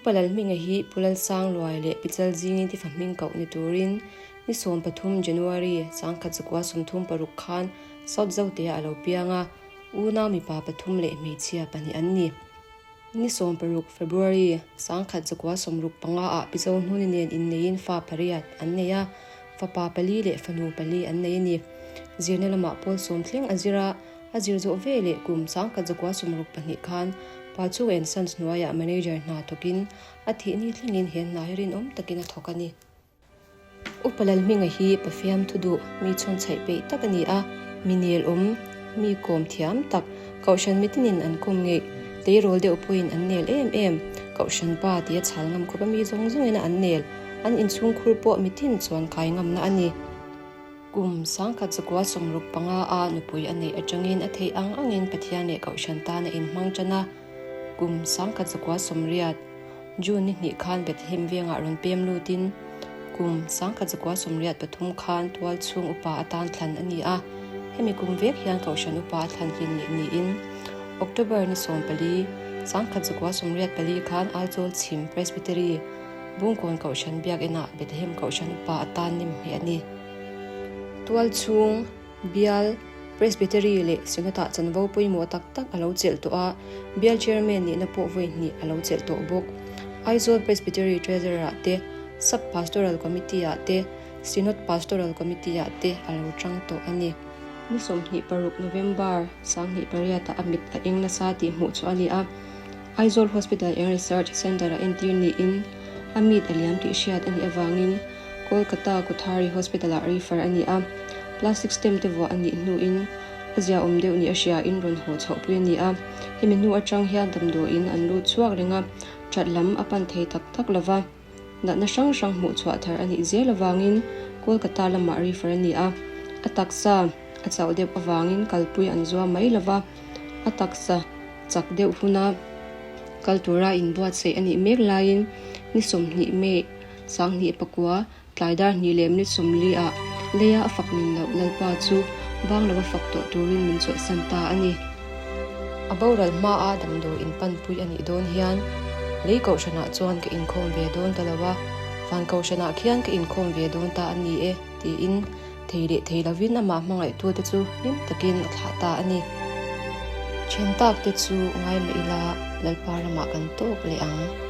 Upa Lalhminga hi Pu Lalsangluai leh Pi Chalzingin tifa hming koh ni turin ni 13 January 1936 khan South Zote-ah a lo piang a, unau mipa pathum leh hmeichhia pahnih an ni. Ni 16 February 1965 ah Pi Zohnuni nen inneiin fa pariat an nei a, fapa pali leh fanu pali an nei a ni. Zirna lamah pawl sawm thleng a zir a, A zir zawh ve leh kum 1962 khan Pa Chu and Sons hnuaiah manager hna thawkin a thih ni thlengin he hna hi rinawm takin a thawk a ni. Upa Lalhminga hi Pafiam thu duh mi chhawn chhaih peih tak a ni a, mi nel awm, mi kawm thiam tak, Kohhran mitinin an kawm ngeih, tleirawl deuh pawhin an nel em em, Kohhran pa tia chhal ngam khawpa mi zawng zawngin a an nel, an inchhungkhur pawh mitin chuan kai ngamna a ni. Kum 1965 a nupui a neih atangin a theih ang angin Pathian leh Kohhran tan a inhmang tan a. Kum 1980, June ni hnih khan Bethlehem vengah rawn pem lutin kum 1983 khan tual chhung upa atan thlan a ni a. Hemi kum vek hian Kohhran upa a thlan hlin leh niin October ni 14, 1984 khan Aizawl Chhim Presbytery Bungkawn Kohhran Biakinah Bethlehem Kohhran upa atan nem hmeh a ni. Tualchhung, Bial, Presbytery leh Synod-ah chanvo pawimawh tak tak a lo chelh tawh a, Bial Chairman nihna pawh vawi hnih a lo chelh tawh bawk. Aizawl Presbytery Treasurer-ah te, Sub-Pastoral Committee-ah te, Synod Pastoral Committee-ah te a lo tang tawh a ni. Ni 26 November 2008-ah a mit a eng nasa tih hmuh chhuah a ni a. Aizawl Hospital and Research Centre-ah entir niin a mit a liam tih hriat a nih avangin Kolkata Kothari Hospital-ah refer a ni a, plastic stem te vuah a nih hnuin a ziaawm deuh ni a hriain rawn haw chhohpui a ni a, hemi hnu atang hian damdawiin an lut chhuak reng a, that lam a pan thei tak tak lova, natna hrang hrang hmuh chhuah thar a nih zel avangin Kolkata lamah refer a ni a, a taksa a chauh deuh avangin kalpui an zuam mai lova, a taksa. Chak deuh huna kal tura inbuatsaih a nih mek laiin ni 20 May 2009 tlai dar hnih leh minute 40 ah leia a fak nin loh Lalpa chu bang lova fak tawh turin min chawlhsan ta a ni. A boral hmaa damdawi inpanpui a nih dawn hian lei kohhranah chuan ka inkhawm ve dawn ta lo a, van kohhranah khian ka inkhawm ve dawn ta a ni e tiin Thei leh thei lovin amah hmangaihtute chu hlim takin a thlah ta a ni. Then tak te chu ngai mah ila Lalpa ramah kan tawk leh ang.